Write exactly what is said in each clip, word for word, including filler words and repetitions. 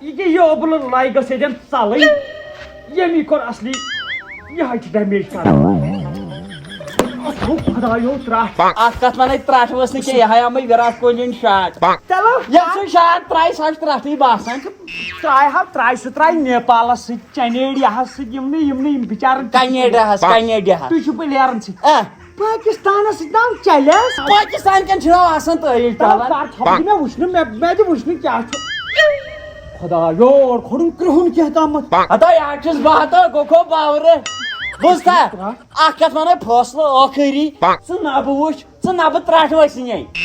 یہِ کیٛاہ یہِ اوبلہٕ لایہِ گٔژھ ییٚتٮ۪ن ژَلٕنۍ؟ ییٚمی کوٚر اصلی یِہوٚے چھِ ڈیمیج کَران۔ اَتھ گوٚو خۄدایو ترٛٹھ۔ اَتھ کَتھ وَنَے ترٛٹھ ؤژھ نہٕ کینٛہہ، یِہوٚے آمٕے وِراٹ کوہلی ہُنٛد شاٹ۔ چلو۔ ییٚلہِ سُہ شاٹ ترٛایہِ، سۄ چھِ ترٛٹھٕے باسان۔ ترٛایہِ ہا، ترٛایہِ سُہ ترٛایہِ نیپالَس سۭتۍ، چنیڈیاہَس سۭتۍ، یِمنٕے، یِمنٕے، یِم بِچارَن۔ کنیڈیاہَس، آ۔ کنیڈیاہَس۔ تُہۍ چھِو پٕلیرَن سۭتۍ۔ آ۔ پٲکِستانَس سۭتۍ ناو چَلٮ۪س۔ پٲکِستان کٮ۪ن چھِ ناو آسان تٲجِج تَلہٕ پَلَن۔ کَر ژھۄپہٕ دِ مےٚ وٕچھنہٕ، مےٚ، مےٚ تہِ وٕچھنہٕ کیٛاہ چھُ۔ خۄدایو، کھوٚرُن کرٛہُن کینٛہہ تامَتھ۔ ہتا یہِ حظ چھُس بہٕ ہتا گوٚو کھو باورٕ۔ بوٗزتھا؟ اَکھ کَتھ وَنَے فٲصلہٕ ٲخٕری۔ ژٕ نہ بہٕ وٕچھ، ژٕ نہ بہٕ ترٛٹھ وَسی۔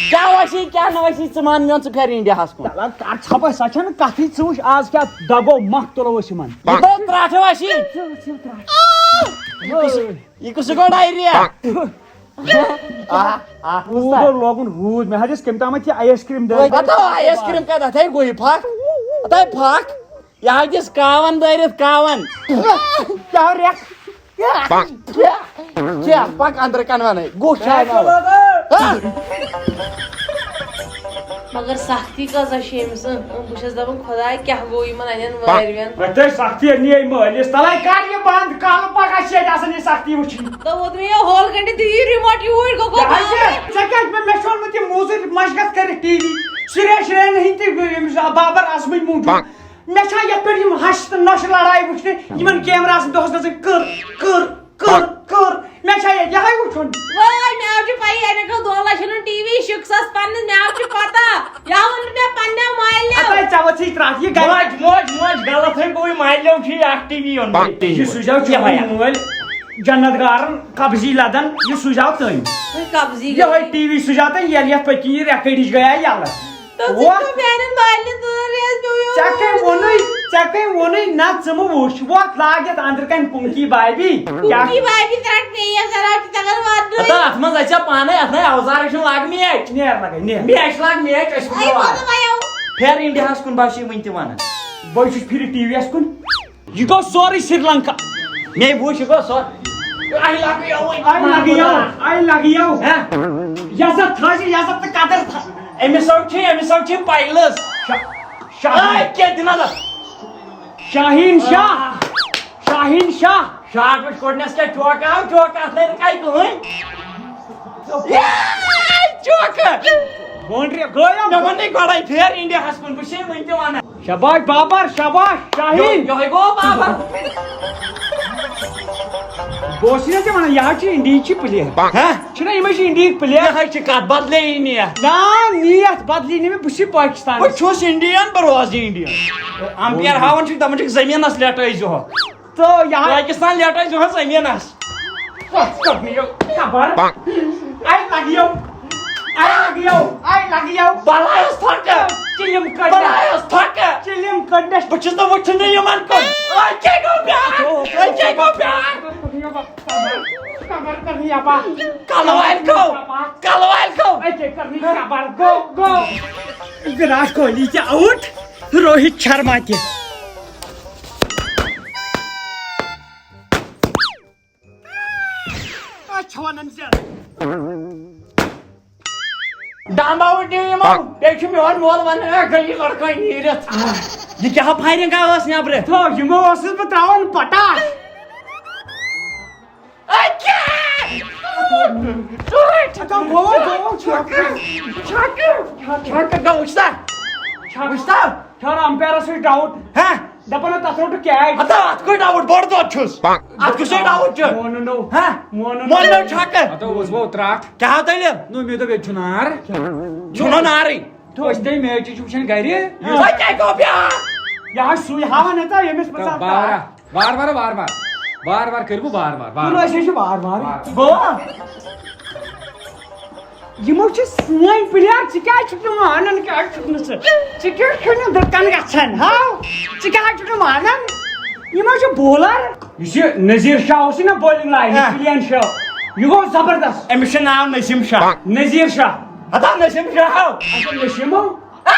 کیٛاہ وَسی، کیٛاہ نہٕ وَسی، ژٕ وَن میون، ژٕ پھیر اِنڈیاہَس کُن۔ تَلہٕ کَر ژھۄپَے، سۄ چھَنہٕ کَتھٕے، ژٕ وٕچھ آز کیٛاہ دَگو مَکھ تُلو أسۍ یِمَن۔ یہِ گوٚو ترٛٹھ وَسی۔ ژٕ وٕچھ یِم ترٛٹھ۔ یہِ کُس، یہِ کُس گوٚو ڈایریا؟ آ، آ، اوٗر اوس لوگُن روٗد، مےٚ حظ ٲس کٔمۍ تامَتھ یہِ آیِس کرٛیٖم دٲرِتھ۔ بتاو آیِس کرٛیٖم کَتہِ؟ اَتھ ہے گوٚو یہِ پھَکھ۔ اَتھ ہے پھَکھ۔ یہِ حظ دِس کاوَن دٲرِتھ، کاوَن۔ کیٛاہ ریٚکھ؟ کیٛاہ؟ کیٛاہ؟ پَک اَنٛدرٕ کَنہِ وَنَے۔ گوٚو شاید۔ ہا؟ مگر سختی کۭژاہ چھِ أمِس، اۭں، بہٕ چھَس دَپان، خۄداے، کیٛاہ گوٚو یِمَن اَنٮ۪ن وٲرۍوٮ۪ن؟ وۄنۍ تۄہہِ سختی نِیے مٲلِس تَلَے، کَر یہِ بنٛد، کالہٕ پَگاہ چھِ ییٚتہِ آسان یہِ سختی وٕچھِنۍ۔ تہٕ ووت مےٚ یہِ ہول گٔنٛڈِتھ، دِیِو یہِ رِموٹ یوٗرۍ، گوٚو گوٚو ژےٚ کیٛازِ؟ بنٛد۔ ژےٚ کیٛازِ؟ مےٚ، مےٚ چھُ اوٚنمُت یہِ موزوٗرۍ مَشقَت کٔرِتھ ٹی وی، سُریش رینہِ ہِنٛدۍ تہِ، ییٚمِس بابر اعظمٕنۍ موٗجوٗب۔ مےٚ چھا یَتھ پٮ۪ٹھ یِم ہَش تہٕ نۄشہِ لڑایہِ وٕچھنہِ، یِمَن کیمراہَس دۄہَس نظر کٔر، کٔر، کٔر، کٔر۔ مےٚ چھا یہِ یِہوٚے وٕچھُن؟ وٲے، مےٚ حظ چھِ پَیی، اَتہِ گوٚو دۄن لَچھَن ہُنٛد ٹی وی شِکسَس پَننِس، مےٚ حظ چھِ پَتہ۔ یا ووٚن نہٕ مےٚ پنٛنٮ۪و مالٮ۪و۔ ہَتَے ژےٚ ؤژھٕے ترٛٹھ، یہِ گَرِ۔ موج، موج، موج، غلط ہے گوٚوُے، مالٮ۪و چھُ یہِ اَکھ ٹی وی اوٚنمُت۔ یہِ سوٗزیو چون مٲلۍ جنت گارَن قبضی لَدَن، یہِ سوٗزیو تٔمۍ۔ وۄنۍ قبضی یِہوٚے گٔے۔ ٹی وی سوٗزیو تٔمۍ ییٚلہِ یَتھ پٔتۍ کِنۍ یہِ رٮ۪کٕڈِج گٔیے یَلہٕ۔ تہٕ ژٕ وۄتھ۔ چھُکھ میٛانٮ۪ن مالٮ۪ن دٲر یَس پیوٚو۔ ژےٚ کٔمۍ ووٚنُے، ژےٚ کٔمۍ ووٚنُے؟ نہ، ژٕ مہٕ وٕچھ۔ وۄتھ لاگہِ یَتھ أنٛدرٕ کَنہِ پُنٛکی بابی۔ کیٛاہ؟ پُنٛکی بابی ترٛٹھ پیٚیہِ یَس ذرا تہِ تَگان وَدنُے۔ ہتا، اَتھ منٛز اَژِ ہا پانَے، اَتھ نَے اَوزارَے چھُنہٕ لاگنٕے اَتہِ۔ نیر لَگَے، نیر۔ میچ لاگ میچ، أسۍ وٕچھو آے آز۔ وَدٕ وَیو۔ پھیر اِنڈیاہَس کُن، بہٕ ہا چھُس یہِ وٕنہِ تہِ وَنان۔ بہٕ چھُس پھِرِ ٹی وی یَس کُن۔ یہِ گوٚو سورُے سری لنکا۔ مے وٕچھ، یہِ گوٚو سورُے۔ آے لَگیو وۄنۍ۔ آے لَگیو، آے لَگیو۔ ہہ؟ یَزتھ تھٲوزِ، یَزتھ تہٕ قدر تھا-، أمِس سۭتۍ چھِ، أمِس سۭتۍ چھِ پایلٕز۔ شا-، شاہیٖن۔ آے کیٛاہ دِ نظر۔ شاہیٖن شاہ۔ آہ۔ شاہیٖن شاہ۔ شاٹ وٕچھ گۄڈٕنٮ۪تھ کیٛاہ چوکہٕ آو، چوکہٕ اَتھ نَے نہٕ کَے کٕہٕنۍ۔ یے، چوکہٕ۔ باونڈری گٔیو۔ مےٚ ووٚن نَے گۄڈَے پھیر اِنڈیاہَس کُن، بہٕ چھُسے وٕنہِ تہِ وَنان۔ شاباش بابر، شاباش شاہیٖن۔ یِہوٚے گوٚو بابر۔ بہٕ اوسُے نہ ژےٚ وَنان، یہِ حظ چھِ اِنڈیہِچ پٕلیر۔ ہہ؟ چھُنہ یِمَے چھِ اِنڈیہِکۍ پٕلیر۔ یِہوٚے چھِ کَتھ، بدلے یی نِیَتھ۔ نا، نِیَتھ بدلی نہٕ مےٚ، بہٕ چھُسٕے پٲکِستانَس۔ بہٕ چھُس اِنڈیَن، بہٕ روزٕ اِنڈیَن۔ اَمپیر ہاوان چھِکھ، دَپان چھِکھ، زٔمیٖنَس لیٹٲیزیوہَکھ۔ تہٕ یہِ حظ پٲکِستان لیٹٲیزیوہَکھ زٔمیٖنَس۔ پَتھ کَرنہِ یہِ خبر۔ اَے لَگیو۔ اَے لَگیو۔ اَے لَگیو۔ بَلایَس تھۄکہٕ۔ چِلِم کٔڑنَس۔ بَلایَس تھۄکہٕ۔ چِلِم کٔڑنَس۔ بہٕ چھُس نہٕ وٕچھُنٕے یِمَن کُن۔ اَے کیٛاہ گوٚو بیٛاکھ؟ اَے کیٛاہ گوٚو بیٛاکھ؟ کَلہٕ والہِ گوٚو۔ کَلہٕ والہِ گوٚو۔ اَے کیٛاہ کٔرنٕے خبر؟ گوٚو، گوٚو۔ وِراٹ کوہلی تہِ آوُٹ، روہِت شرما تہِ۔ أسۍ چھِ وَنان زینہٕ۔ ڈامباوُٹ دِیِو یِمو۔ بیٚیہِ چھُ میون مول وَنان، "اے، گٔلی لٔڑکٲے نیٖرِتھ۔" یہِ کیٛاہ فایرِنٛگ آ ٲس نیٚبرٕ؟ تھو، یِمو اوسُس بہٕ ترٛاوان پٹاش۔ اے، کیٛاہ؟ ژوٗرِ۔ اچھا، گوٚو، گوٚو، چھۄکہٕ۔ چھۄکہٕ۔ چھۄکہٕ گوٚو، وٕچھتا؟ چھۄکہٕ۔ وٕچھتا؟ خیر، امپیرس چھُ ڈاوُٹ۔ ہہ؟ دپان ہا، تتھ روٚٹُکھ کیچ۔ ہتا، اتھ کوٚر ڈاوُٹ، بوٚڑ دۄد چھُس۔ اتھ کُس ہے ڈاوُٹ چھُ؟ مونُن نو۔ ہہ؟ مونُن مونُن نو۔ چھکہٕ۔ ہتا اوس بہٕ ترٛٹھ۔ کیٛاہ دٔلیٖل؟ نو، مےٚ دوٚپ، ییٚتہِ چھُ نار۔ چھُنہٕ نارٕے۔ أسۍ تہِ میچ چھِ وٕچھان گرِ۔ یہِ کیٛاہ گوٚو بیٛاکھ؟ یہِ حظ سُے ہاوان ہتا، ییٚمِس منٛز اتھ بارہ۔ وار وار، وار وار۔ وار وار کٔرِو وار وار، وار تُلِو، وار۔ أسۍ حظ چھِ وار وار۔ وار۔ گوٚو؟ یِمو چھِ سٲنۍ پٕلیر، ژٕ کیٛازِ چھُکھ نہٕ مانان، کیٛازِ چھُکھ نہٕ ژٕ؟ ژٕ کیٛازِ چھُکھ نہٕ دُکان گژھان، ہاو؟ ژٕ کیٛازِ چھُکھ نہٕ مانان؟ یِمو چھِ بولر۔ یُس یہِ نذیٖر شاہ اوس یہِ نا بولنگ لاینہِ، ہہ۔ پٕلین شاہ، یہِ گوٚو زبردست۔ أمِس چھُ ناو نسیٖم شاہ۔ نذیٖر شاہ۔ ہتا نسیٖم شاہ۔ اچھا، نسیٖمو؟ آ!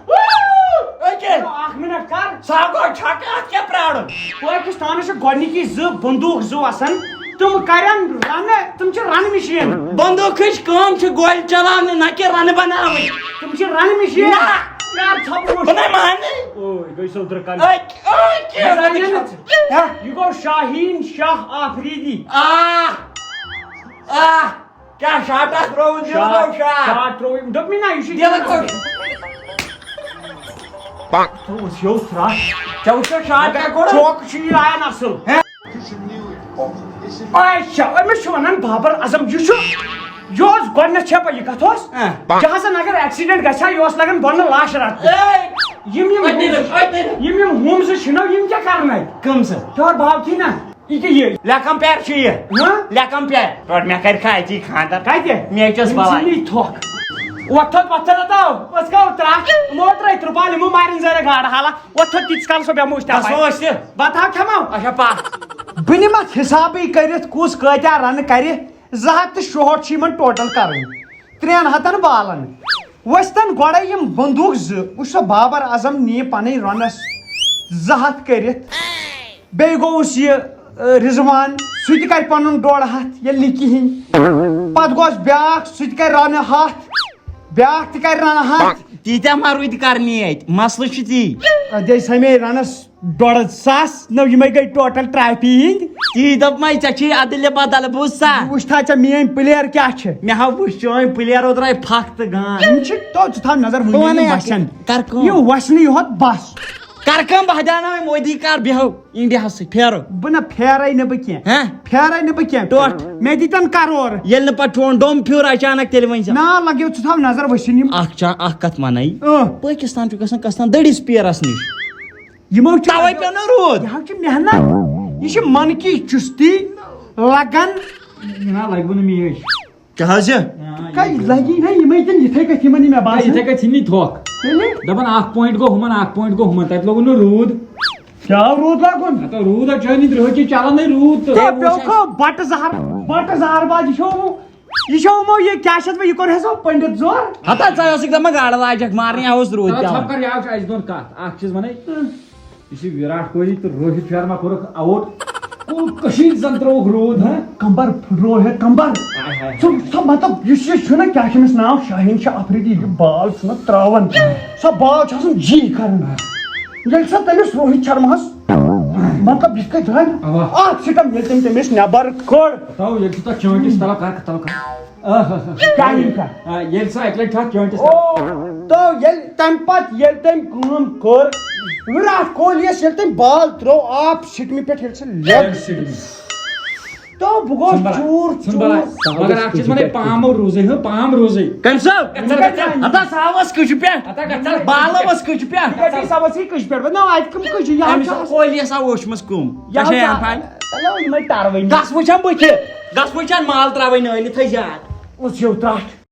اوٗ! أکے۔ اکھ منٹ کر۔ سا گوٚو چھکہٕ، اتھ کیٛاہ پرٛارُن؟ پٲکِستانس چھِ گۄڈنِکی زٕ بندوٗق زٕ وسان، تِم کرن رنہٕ، تِم چھِ رنہٕ مِشیٖن۔ بندوٗقٕچ کٲم چھِ گولہِ چلاونہِ، نہ کہِ رنہٕ بناوٕنۍ۔ تِم چھِ رنہٕ مِشیٖن۔ نہ۔ کر ژھۄپہٕ وٕچھ۔ بہٕ نے مانہٕ۔ اوے، گٔے سو درکن۔ أکۍ، أکۍ، یہِ زن أکۍ۔ یہِ چھا ژٕ؟ ہا؟ یہِ گوٚو شاہیٖن شاہ آفریدی۔ آہ! آہ! کیٛاہ شاٹا ترٛووُن؟ دِل شاٹ، گوٚو شاٹ۔ شاٹ ترٛوو أمۍ۔ دوٚپ مےٚ نا، یہِ چھُ دِل گوٚو۔ ژٕ وٕچھ، یہِ اوس ترٛٹھ۔ ژےٚ وٕچھو شاٹ کیٛاہ کوٚر؟ چوکہٕ چھُ یہِ لایان اصٕل۔ ہہ؟ اچھا، أمِس چھِ وَنان بابر اعظم۔ یہِ چھُ، یہِ اوس گۄڈٕنٮ۪تھ، چھےٚ پَے یہِ کَتھ اوس؟ ہہ۔ جہازَن اگر ایکسیڈنٹ گژھِ ہا، یہِ اوس لَگان بۄنہٕ لاش رَٹنہِ۔ اے! یِم، یِم اَتہِ نہٕ، اَتہِ نہٕ۔ یِم، یِم ہُم زٕ چھِنو، یِم کیٛاہ کَرن اَتہِ؟ کٕم زٕ؟ یورٕ باو تھی نا۔ یہِ کیٛاہ یہِ؟ لیکم پیر چھُ یہِ۔ ہہ؟ لیکم پیر۔ پٮ۪ٹھ مےٚ کَرِ کھا أتی خانٛدر۔ کَتہِ؟ میچَس یِم بَلاے۔ ژھٕنی تھۄکھ۔ وۄتھ تھوٚد، وۄتھ تھوٚد، ہتا۔ أسۍ گوٚو ترٛٹھ۔ یِمو ترٛٲے ترٛپال، یِمو مارِن زَرِ گاڈٕ حالہ۔ وۄتھ تھوٚد، تیٖتِس کالَس سۄ بیٚہمو أسۍ تَپٲرۍ۔ گژھو أسۍ تہِ۔ بَتہٕ ہا کھٮ۪مو۔ اچھا، پَکھ۔ بہٕ نِمَتھ حِسابٕے کٔرِتھ، کُس کۭتیٛاہ رَنہٕ کَرِ۔ زٕ ہَتھ تہٕ شُہٲٹھ چھِ یِمَن ٹوٹل کَرٕنۍ۔ ترٛٮ۪ن ہَتَن بالَن۔ ؤسۍتَن گۄڈَے یِم بندوٗق زٕ۔ وٕچھ سا، بابر اعظم نِیہِ پَنٕنۍ رَنَس زٕ ہَتھ کٔرِتھ۔ بیٚیہِ گوٚوُس یہِ، ٲ، رضوان، سُہ تہِ کَرِ پَنُن ڈۄڈ ہَتھ ییٚلہِ نہٕ کِہیٖنۍ۔ پَتہٕ گوٚوُس بیٛاکھ، سُہ تہِ کَرِ رَنہٕ ہَتھ، بیٛاکھ تہِ کَرِ رَنہٕ ہَتھ۔ تیٖتیٛاہ ما روٗدۍ کَرنی اَتہِ؟ مسلہٕ چھُ تی۔ اَدٕ ٲسۍ ہَمے رَنَس ڈۄڈ ساس، نہ، یِمَے گٔے ٹوٹل ٹرٛافی ہِنٛدۍ۔ تی دوٚپمَے، ژےٚ چھُے اَدلہِ بدل، بوٗزسا؟ وٕچھ تھا ژےٚ میٛٲنۍ پٕلیر کیٛاہ چھِ۔ مےٚ ہا وٕچھ چٲنۍ پٕلیر اوترٕ آیہِ پھَکھ تہٕ گان۔ یِم چھِ، تو ژٕ تھاو نظر، بہٕ وٕنہِ وَنَے یِم اَکھ وَسَن۔ کَتھ، کَر کٲم۔ یہِ وَسنٕے یوت بَس۔ کر کٲم، بہٕ دیٛاوناوے مودی کار، بیٚہو انڈیاہس سۭتۍ پھیرو۔ بہٕ نہ پھیرے نہٕ بہٕ کینٛہہ۔ ہہ؟ پھیرے نہٕ بہٕ کینٛہہ۔ ٹوٹھ۔ مےٚ دِتن کرور۔ ییٚلہِ نہٕ پتہٕ چون ڈوٚم پھیوٗر اچانک، تیٚلہِ ؤنۍ زِ۔ نا لگیو، ژٕ تھاو نظر وٕچھِنۍ یِم۔ اکھ چا-، اکھ کتھ ونَے۔ اۭں۔ پٲکستان چھُ گژھان کستان دٔرِس پیرس نِش۔ یِمو چھِ توے لگیو-، پیوٚو نہٕ روٗد۔ یہِ حظ چھِ محنت۔ یہِ چھِ منکی چُستی لگن۔ نہ لگہِ بہٕ نہٕ میچ۔ کیٛاہ حظ چھِ؟ آ، کَتہِ یہِ لَگی نہ یِمَے تِم یِتھَے کٔٹھۍ یِمَن یہِ مےٚ باسان۔ یِتھَے کٔٹھۍ ژھٕنی تھۄکھ۔ تیٚلہِ؟ دَپان اَکھ point گوٚو ہُمَن، اَکھ point گوٚو ہُمَن، تَتہِ لوگُن نہٕ روٗد۔ کیٛاہ روٗد لاگُن؟ ہَتو روٗد ہا چٲنی درٛٲتی چَلان نَے روٗد تہٕ۔ ژےٚ پیوٚو کھو بَٹہٕ زَہر، بَٹہٕ زَہر باز یہِ چھو، یہِ چھو یِمو یہِ کیٛاہ چھِ اَتھ وَنان، یہِ کوٚر ہَسا پٔنڈِت زور۔ ہَتا ژٕ ٲسٕکھ دَپان گاڈٕ لاجَکھ مارنہِ، ہا اوس روٗد تَلہٕ پٮ۪وان۔ ژھۄپہٕ کَر یاو چھِ اَسہِ دۄن کَتھ، اَکھ چیٖز وَنَے۔ یُس یہِ وِراٹھ کوہلی تہٕ روہِت شرما کوٚرُکھ آوُٹ، کُل کٔشیٖر زن ترٛووُکھ روٗد، ہہ؟ کمبر پھٕٹروو ہے کمبر۔ ہاے ہاے۔ سُہ، سُہ مطلب یُس یہِ چھُنہ، کیٛاہ چھُ أمِس ناو، شاہیٖن شاہ اَفریٖدی، یہِ بال چھُنہ ترٛاوان۔ سۄ بال چھِ آسان جی کران۔ ییٚلہِ سۄ تٔمِس روہِت شرماہس مطلب یِتھ کٔنۍ درٛاے نہ، اوا۔ اَتھ سِٹم ییٚلہِ تٔمۍ تٔمِس نٮ۪بر کٔڑ۔ تو ییٚلہِ چھُ تَتھ چٲنٛٹِس تلہٕ کر، تلہٕ کر۔ آہا۔ کیٛاہ یِم کیٛاہ؟ آ، ییٚلہِ سۄ اَکہِ لَٹہِ چھُ اَتھ چٲنٛٹِس۔ او، تو ییٚلہِ تَمہِ پَتہٕ ییٚلہِ تٔمۍ کٲم کٔر، وِراٹھ کوہلیَس ییٚلہِ تٔمۍ بال ترٛٲو آف سِٹمہِ پٮ۪ٹھ، ییٚلہِ سُہ لیگ لیگ سِٹمہِ۔ سِٹمہِ۔ تو بہٕ گوس ژھٕن بَلاے، چوٗر، ژھٕن بَلاے۔ چوٗر۔ مگر اَکھ چیٖز وَنے، پامو روٗزٕے، ہہ، پام روٗزٕے۔ کٔمۍ صٲب؟ ژٕ کَتہِ ژٕ کَتہِ؟ ہتا ساوَس کُچہِ پٮ۪ٹھ۔ ہتا کَتہِ ژٕ؟ بالَس کُچہِ پٮ۪ٹھ۔ یہِ کَتہِ ساوَس یہِ کُچہِ پٮ۪ٹھ؟ نہ، اَتہِ کٕم کُچہِ؟ یہِ حظ أمِس چھُ اوس کوہلیَس آو ووٚچھمُت کُم۔ یہِ ژےٚ حظ چھےٚ چھُ یَتھ پَے؟ تَلے یِمَے ٹَروٕنۍ۔ گژھ وٕچھَن بہٕ تہِ۔ گژھ وٕچھَن مال ترٛاوٕنۍ نٲلِتھ ہے زیادٕ۔ اوس یو تَتھ۔